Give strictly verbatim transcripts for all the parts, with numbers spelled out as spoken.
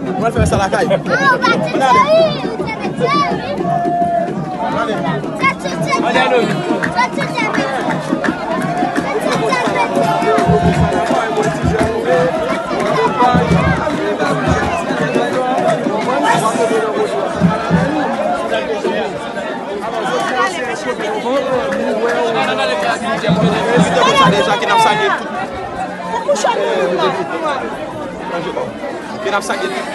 Mwen fè sa lakay. Ann ale. Ann ale. Envite konsa deja ke n ap salye tout. Ke n ap salye tout,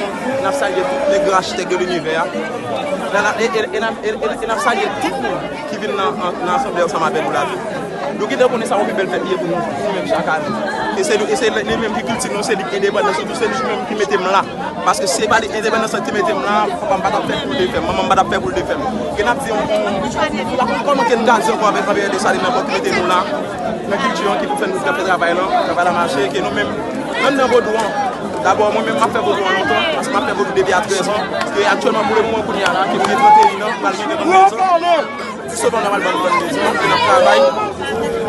n ap salye tout le gran achitèk de linivè a. E n ap salye tout moun ki vin nan, nan asanble ansanm avè nou la tou. Nou gentan konnen sa yon pi bèl fèt li ye pou nou, nou menm chak ane. E se, e se li menm ki kilti nou, se li ki endepandans nou, se li menm ki mete m la. Paske si se pa li endepandans lan ki te mete m la, papa m pa t ap fè kou l te fè m, manman m pa t ap fè kou l te fè m. Ke n ap di yon, yon, yon, kòman ke n ka di ankò avèk anperè Desalin nan ki mete nou la, nan kilti an ki pou fè nou fè travay lan, travay la mache, ke nou menm, menm nan vodou an, dabò mwen menm m ap fè vodou an lontan, paske m ap fè vodou depi a trèz an, e aktyèlman pou le moman kounye a la, ke m gen trannteyen an, m pral gen tranntrèz an. Sot an nòmal ban nou ban nou mezon, ke n ap travay.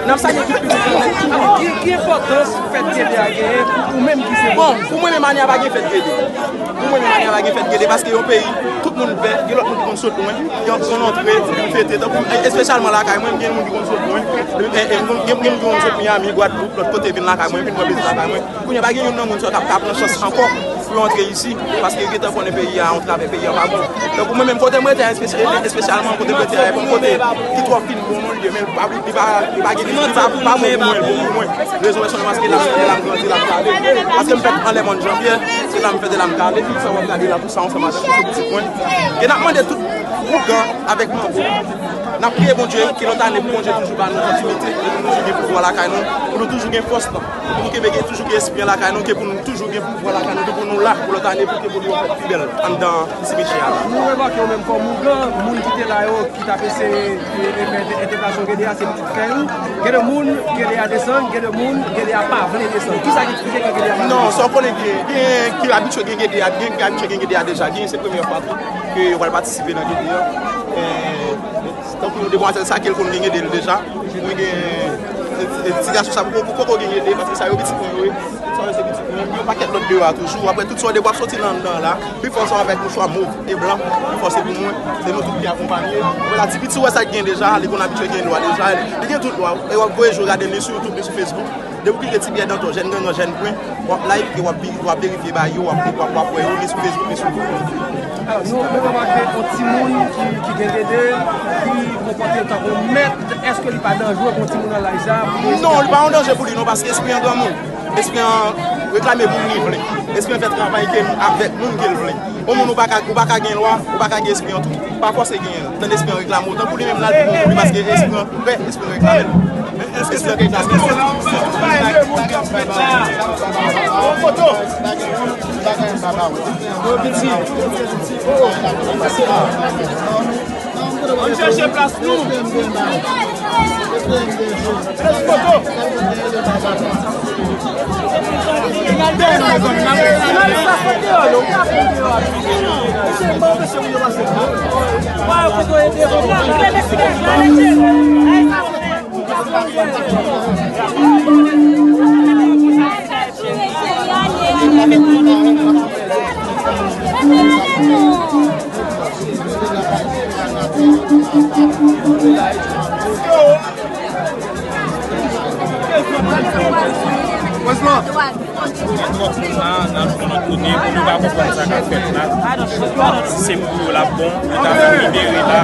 N ap salye tout pitit nou. Ki, ki enpòtans fèt Gede a genyen pou ou menm ki se... Bon, pou mwen menm ane a pa gen fèt Gede. Pou mwen menm ane a pa gen fèt Gede paske yon peyi, tout moun vè, gen lòt moun ki konn sot lwen, gen yon zòn antre, vin fete. Tankou, e, espesyalman lakay mwen, gen moun ki konn sot lwen. E, e, gen, gen moun ki konn sot Miami, Gwadloup, lòt kote vin lakay mwen, vin pran plezi lakay mwen. Kounye a pa gen youn nan moun sa yo k ap, k ap nan chans ankò pou yo antre isi, paske yo gentan konnen peyi a, yon travè peyi a pa bon. Donk, mwen menm, kote m rete a, espe-, espesyalman kote m rete a, e pa yon kote ki twò fin pou moun, li, men li pa, li pa, li pa gen, li pa, pa bon pou mwen, bon pou mwen. Rezon pèsonèl, paske la m fèt, la m grandi, la m kale. Paske m fèt anlè mòn Janvyè, se la m fèt, la m kale, tout sa w ap gade la, tout sa ansanm avèk tout pitit mwen. E n ap mande tout ougan avèk manbo. N ap priye Bondye, ke lòt ane pou Bondye toujou ba nou kontinite, e pou nou toujou gen pouvwa lakay nou, pou nou toujou gen fòs lan. Pou nou kenbe gen, toujou gen espri an lakay nou, ke pou nou toujou gen pouvwa lakay nou, ke pou nou la pou lòt ane, pou ke pou nou fè pi bèl anndan simityè a la. Nou remake ou menm kòm ougan, moun ki te la yo, ki t ap eseye, e, e fè entègrasyon Gede a, se pitit frè ou. Gen de moun, Gede a desann, gen de moun, Gede a pa vle desann. Kisa ki eksplike ke Gede a pa vle desann? Non, sa w konnen gen, gen ki abitye gen Gede a, gen ki abitye gen Gede a deja, gen se premyè fwa tou ke yo pral patisipe nan Gede a. E, tankou demwazèl sa ke l konn gen Gede l deja. Mwen gen, e, e, ti gason sa poko, poko gen Gede, paske sa yo pitit mwen yo ye. Sa yo se pitit mwen. Gen yon pakèt lòt deyò a toujou. Apre tout sa w de w ap soti nan anndan la, pi fò sa w avèk mouchwa mov e blan, pi fò se pou mwen. Se nou tout ki akonpanye. Vwala, ti pitit ou wè sa ki gen deja, li konn abitye gen dwa deja. Li gen tout dwa. E w ap voye jou gade li sou YouTube, li sou Facebook. Depi w klike Ti Pyè Dantor, Jèn Gangan, Jèn Pwen, w ap like, e w ap vi-, w ap verifye bagay yo, w ap, w ap, w ap wè yo, li sou Facebook, li sou YouTube. Alò, nou, nou remake yon timoun ki, ki gen Gede, ki konpòte l tankou yon mèt, èske li pa danjere pou yon timoun nan laj sa a? Non, li pa yon danje pou li non, paske espri an granmoun. Espri an reklame pou moun li vle. Espri an fè travay ke avèk moun ke l vle. Yon moun ou pa ka, ou pa ka gen lwa, ou pa ka gen espri an tou. Pa fòse genyen l. Tande espri an reklame w. Tankou li menm la, l pi bon pou li, paske espri an, vre espri an reklame l. Espri an reklame l. Foto. Ann chèche plas nou. Foto. Nan, nan, nan lòt kote, moun yo pa konprann sa k ap fèt la. Si se pou yo l ap bon, yo ta fè libere la.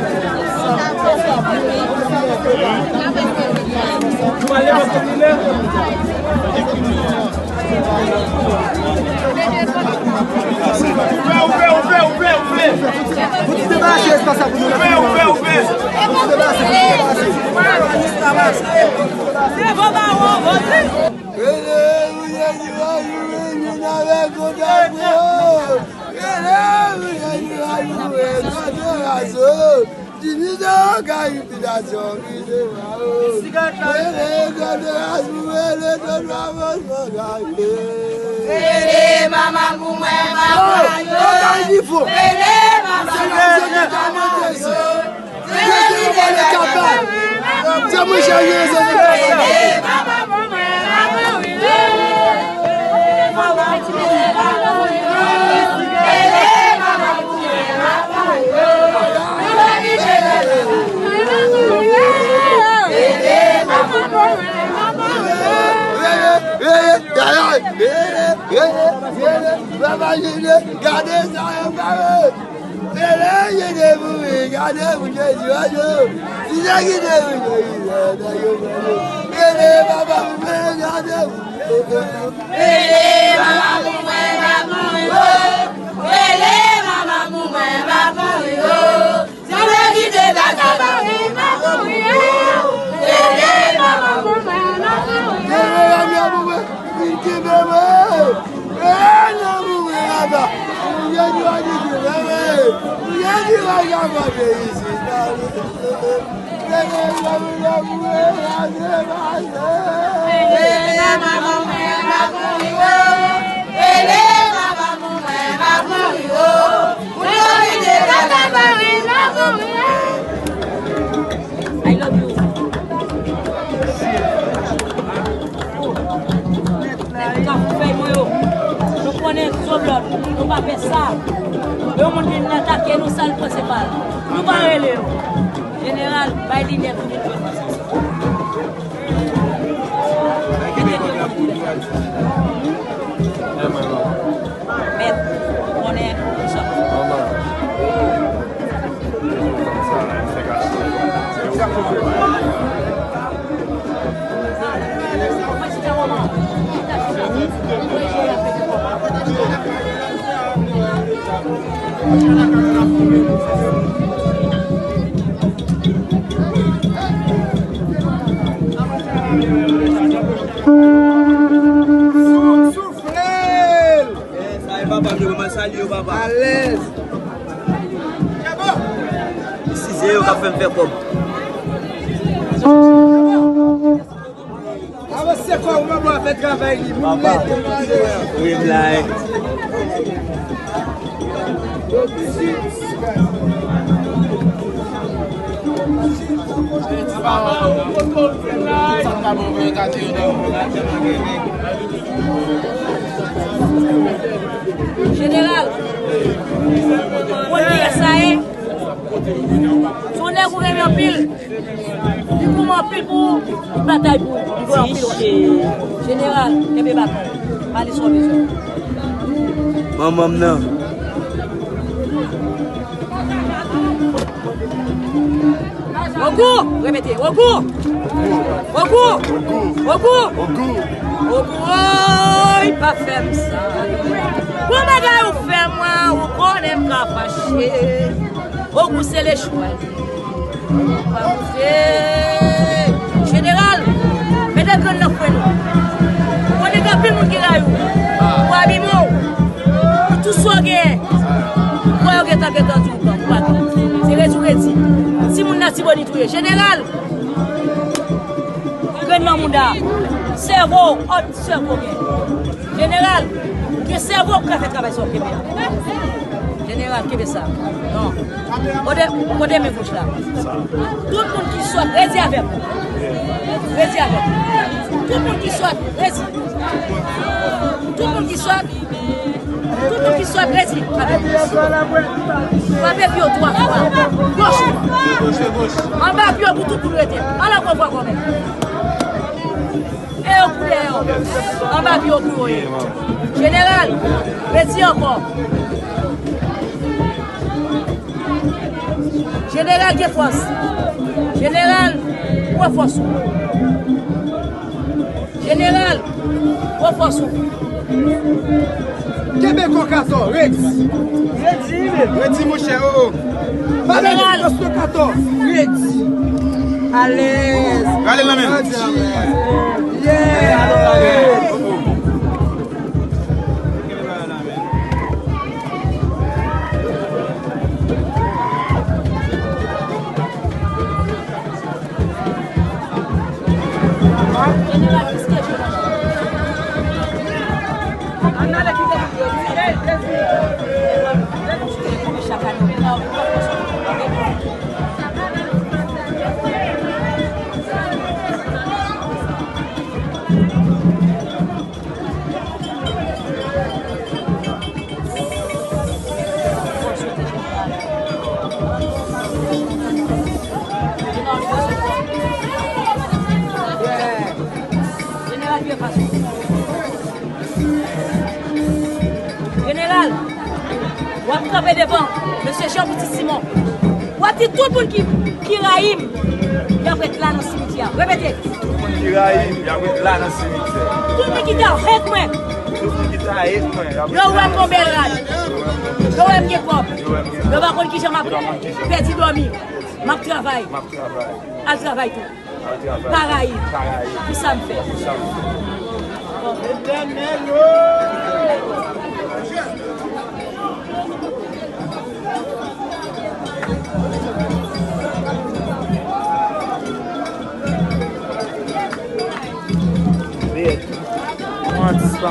Ouvè, ouvè, ouvè, ouvè, ouvè. Pou ti debarase espas la pou nou. Ouvè, ouvè, ouvè. Pou ti debarase, pou ti debarase. Se bon, bawon, bon. Rele pou Jezi, Jezi vin avèk kontan pou yo. Rele pou Jezi, Jezi vin kontan pou yo. Divizyon, kalifikasyon, ki se pa yo. Rele konferans pou rele tout pwofesè gade. Rele mama pou mwen, papa yo. Rele mama pou mwen, papa yo. Rele mama pou mwen, papa yo. Rele mama pou mwen, papa yo. Gade sa yo fè. Rele Jezi pou mwen, gade pou Jezi, gade. Si se ki te pou Jezi, gade pou Jezi. Rele papa pou mwen, gade pou Jezi. Rele papa pou mwen, pa pou yo. Rele mama pou mwen, pa pou yo. Si se ki te pou Jezi, gade pou Jezi. Rele papa I love you. Nèg kafou fèy mwen yo, nou konnen zoblòt, nou pa fè sa. Lè yon moun vin atake nou, sa l pran se pa l. Nou pa rele yo. Jeneral, bay linèt ou vin jwenn nou. Mete dlo pou nou. Mèt, ou konnen, sa. Soufle l! Sa e papa m yo, mwen salye yo, papa. Alèz. Size yo k ap fè m fè kòb. Avanse kò w, manman fè travay li. Moun mete malere. Wi, m la, wi. Jeneral, bon, kiyès sa ye? Se yon nèg ou renmen anpil. Li goumen anpil pou ou, li batay pou ou, li voye anpil wòch. Jeneral, kenbe baton. Pale sa w bezwen. Manman m nan. Ogou! Repete, Ogou! Ogou! Ogou! Ogou! Oy, pa fè m sa. Gwo bagay ou fè mwen, ou konnen m ka fache. Ogou se lechwa. Jeneral, mete grenn nan fre nou. Ou konnen gen anpil moun ki rayi w. Pou abime w. Pou tout sa w genyen. Kwè yo gentan, gentan di w pran, ou pa pran. Se redi w redi. Timoun Latibonit ou ye. Jeneral, grenn nan mouda. Sèvo, òd sèvo gen. Jeneral, gen sèvo pou ka fè travay sa w kenbe a. Jeneral, kenbe sa. Non. Kote, kote men goch la? Tout moun ki sòt, redi avè m. Redi avè m. Tout moun ki sòt, redi. Tout moun ki sòt, tout moun ki sòt, redi avè m. Frape pye w twa fwa. Goch ou. Anba pye w pou tout moun rete. Ala gwo vwa kòmè. E yo pou dèyè yo. Anba pye yo pou yo ye. Jeneral, redi ankò. Jeneral gen fòs. Jeneral, pran fòs ou. Jeneral, pran fòs ou. Kenbe kòk atò, redi. Redi, men. Redi, monchè, o, o. Pa lage fòs kòk atò, redi. Alèz. Rale nan men. Yeah. Jeneral, w ap kanpe devan mesye Jean Bouti Simon. W ap di tout moun ki, ki rayi m, y ap ret la nan simityè a. Repete. Tout moun ki rayi m, y ap ret la nan simityè. Tout moun ki ta hate mwen. Tout moun ki ta hate mwen, y ap ret la nan simityè. Yo wè m gon bèl rad. Yo wè m gen kòb. Yo wè m gen kòb. Yo pa konn kijan m ap pèdi dòmi. M ap travay. M ap travay. Al travay tou. Al travay. Pa rayi m. Pa rayi m. Pou sa m fè. Pou sa m fè. Etènèl o! E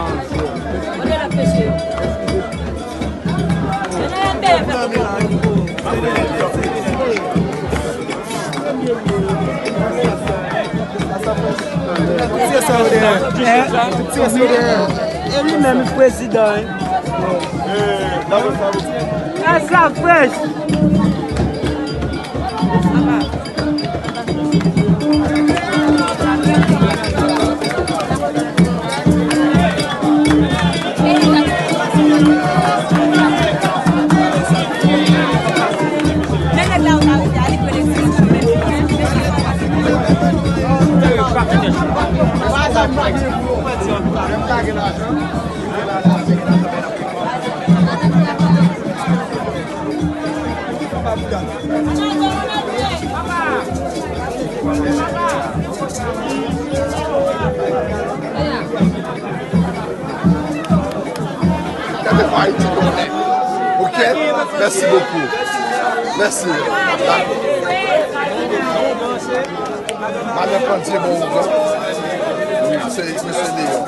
li menm prezidan, wi. Sa frèch. Gade pou Ayiti donnen. Ok? Mèsi bokou. Mèsi. Dakò. Madan Pandye bon ougan. Wi, se mesye Leon.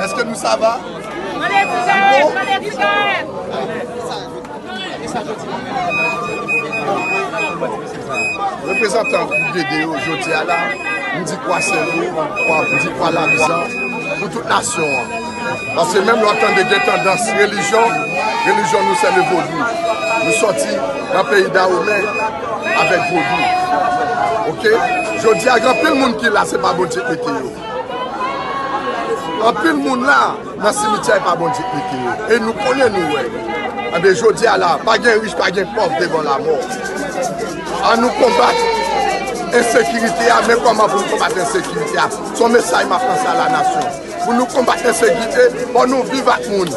Èske nou sava? Reprezantan gwoup Dede yo, jodi a la, m di kwa Senlwi, m di kwa Labizan, pou tout nasyon an. Paske menm lè w ap tande gen tandans relijyon, relijyon nou se le vodou. Nou sòti nan peyi Dawomen avèk vodou. Ok? Jodi a, gen anpil moun ki la, se pa Bondye k mete yo. Anpil moun la, nan simityè, e pa Bondye k mete yo. E nou konnen, nou wè. Enben, jodi a la, pa gen rich, pa gen pòv devan lamò. Ann nou konbat ensekirite a, men kòman pou nou konbat ensekirite a. Se yon mesaj m ap lanse a la nasyon. Pou nou konbat ensekirite, fò nou viv ak moun.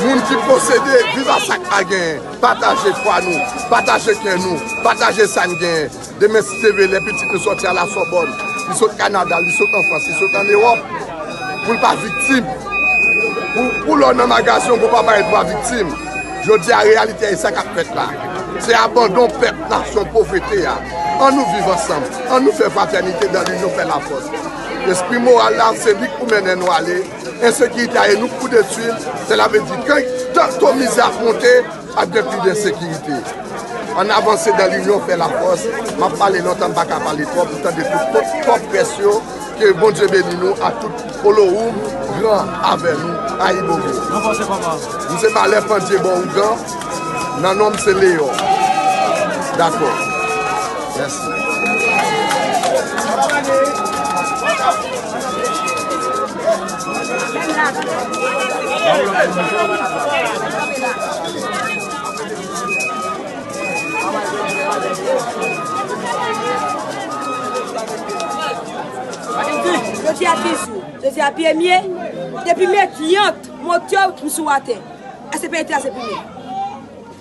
Moun ki posede, viv ak sa k pa genyen. Pataje fwa nou, pataje kè nou, pataje sa n genyen. Demen, si Dye vle, lè pitit nou sòti a la Sòbòn, li sot Kanada, li sot an Frans, li sot an Ewòp, pou l pa viktim. Pou, pou lè w nan magazin, pou w pa parèt pou w pa viktim. Jodi a, reyalite a, e sa k ap fèt la. Se abandon pèp, nasyon, povrete a. Ann nou viv ansanm. Ann nou fè fratènite dans l'union fait la force. Lespri moral la, se li k pou mennen nou ale. Ensekirite a, e nou k pou detwi l. Sela vle di, kan tanto mizè ap monte, ap gen plis de ensekirite. Ann avanse dans l'union fait la force. M ap pale lontan, m pa ka pale twòp. M tande tout, tout pòt près yo. Ke Bondye beni nou ak tout Polo Woum, gran avè nou. Ayibobo. Ranfòse, papa. M se Malè Pandye bò ougan. Nan non m se Leon. Dakò. Mèsi. Jodi a ki jou? Jodi a premye. Depi men trant, motè m sou atè. Èske peyi a se premye?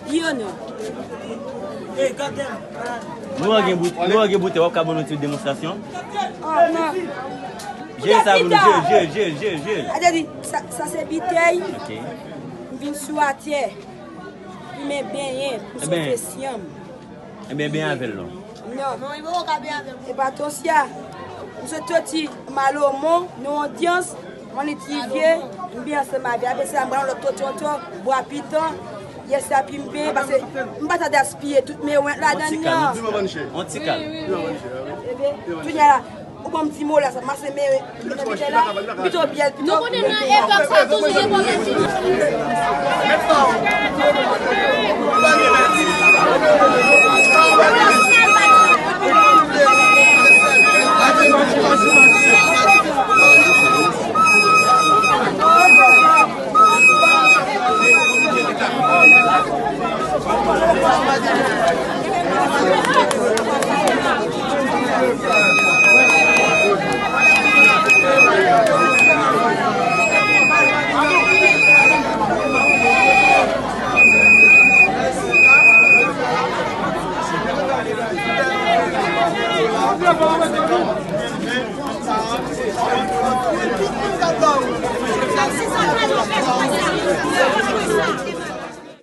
Wi ou non? Nou an gen bout-, nou an gen boutèy, w ap ka ban nou ti demonstrasyon? Oh, non. Jere sa pou nou, jere, jere, jere, jere, jere. Sa te di, sa, sa se bitèy. Ok. M vin sou atè. Pou mwen benyen, pou sote syanm. Enben, benyen avè l non. Non. Non, li poko ka benyen avè l. E pa ton sya. M sot soti Malomon, nan odyans, mwen li ti vye, m benyen ansanm avè l. Apre sa, m pran lòt totonton, bwa piton, yès la pi m benyen, paske m pa ta gaspiye tout men went ladan nan. On ti kal. Ebe, kounye a la, ou ban m ti mo la, sa, m ap se men, pito byèl, pito. Nou konnen nan epòk sa toujou gen pwoblèm.